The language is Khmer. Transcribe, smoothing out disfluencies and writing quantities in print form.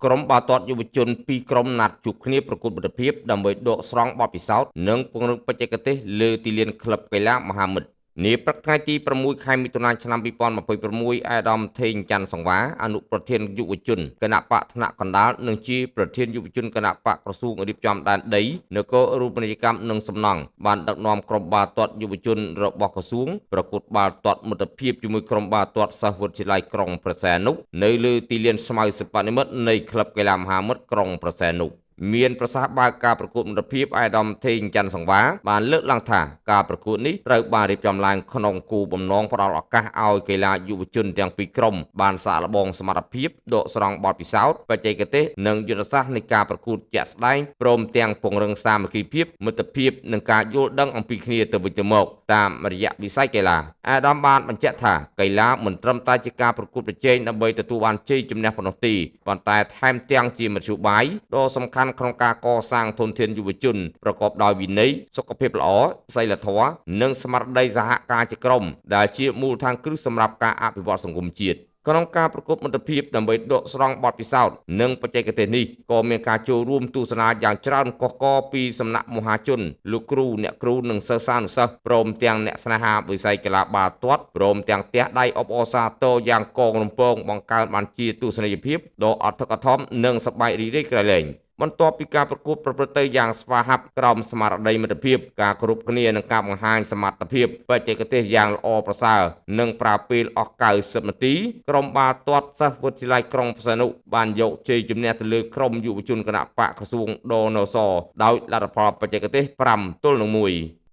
ក្រុមបាល់ទាត់យុវជនពីរក្រុមណាត់ជួបគ្នាប្រកួតមិត្តភាពដើម្បីដកស្រង់បទពិសោធន៍និងពង្រឹងបច្ចេកទេសលើទីលានក្លឹបកីឡាមហាមិត្តនាព្រឹកថ្ងៃទី6ខែមិថុនាឆ្នាំ2026អាដាមថេងច័ន្ទសង្វាអនុប្រធានយុវជនគណបកថ្នាក់កណ្ដាលនិងជាប្រធានយុវជនគណបកក្រសួងរៀបចំដែនដីនគររូបនីយកម្មនិងសំណង់បានដឹកនាំក្រុមបាល់ទាត់យុវជនរបស់ក្រសួងប្រកួតបាល់ទាត់មិត្តភាពជាមួយក្រុមបាល់ទាត់សិស្សវិទ្យាល័យក្រុងព្រះសីហនុនៅលើទីលានស្មៅសិប្បនិមិត្តនៃក្លឹបកីឡាមហាមិត្តក្រុងព្រះសីហនុមានប្រសាសន៍បើកការប្រកួតមិត្តភាពអាយដាមថេងច័ន្ទសង្វាបានលើកឡើងថាការប្រកួតនេះត្រូវបានរៀបចំឡើងក្នុងគោលបំណងផ្ដល់ឱកាសឲ្យកីឡាយុវជនទាំងពីរក្រុមបានសាកល្បងសមត្ថភាពដកស្រង់បទពិសោធន៍បច្ចេកទេសនិងយុទ្ធសាស្ត្រនៃការប្រកួតជាក់ស្ដែងព្រមទាំងពង្រឹងសាមគ្គីភាពមិត្តភាពនិងការយល់ដឹងអំពីគ្នាទៅវិញទៅមកតាមរយៈវិស័យកីឡាអាដាមបានបញ្ជាក់ថាកីឡាមិនត្រឹមតែជាការប្រកួតប្រជែងដើម្បីទទួលបានជ័យជំនះប៉ុណ្ណោះទេប៉ុន្តែថែមទាំងជាមធ្យោបាយដ៏សំខាន់ក្នុងការកសាងធនធានយុវជនប្រកបដោយវិន័យសុខភាពល្អសីលធម៌និងស្មារតីសហការជាក្រុមដែលជាមូលដ្ឋានគ្រឹះសម្រាប់ការអភិវឌ្ឍសង្គមជាតិក្នុងការប្រកួតមិត្តភាពដើម្បីដកស្រង់បទពិសោធន៍និងបច្ចេកទេសនេះក៏មានការចូលរួមទស្សនាយ៉ាងច្រើនកុះករពីសំណាក់មហាជនលោកគ្រូអ្នកគ្រូនិងសិស្សានុសិស្សព្រមទាំងអ្នកស្នេហាវិស័យកីឡាបាល់ទាត់ព្រមទាំងទះដៃអបអរសាទរយ៉ាងកងរំពងបង្កើនបានជាទស្សនីយភាពដ៏អធិកអធមនិងសប្បាយរីករាយក្រៃលែងបន្ទាប់ពីការប្រកួតប្រព្រឹត្តទៅយ៉ាងស្វាហាប់ក្រោមស្មារតីមិត្តភាពការគោរពគ្នានិងការបង្ហាញសមត្ថភាពបច្ចេកទេសយ៉ាងល្អប្រសើរនិងប្រើពេលអស់90នាទីក្រុមបាល់ទាត់សិស្សវិទ្យាល័យក្រុងព្រះសីហនុបានយកជ័យជំនះទៅលើក្រុមយុវជនគណបកក្រសួងដនសដោយលទ្ធផលបច្ចេកទេស5-1។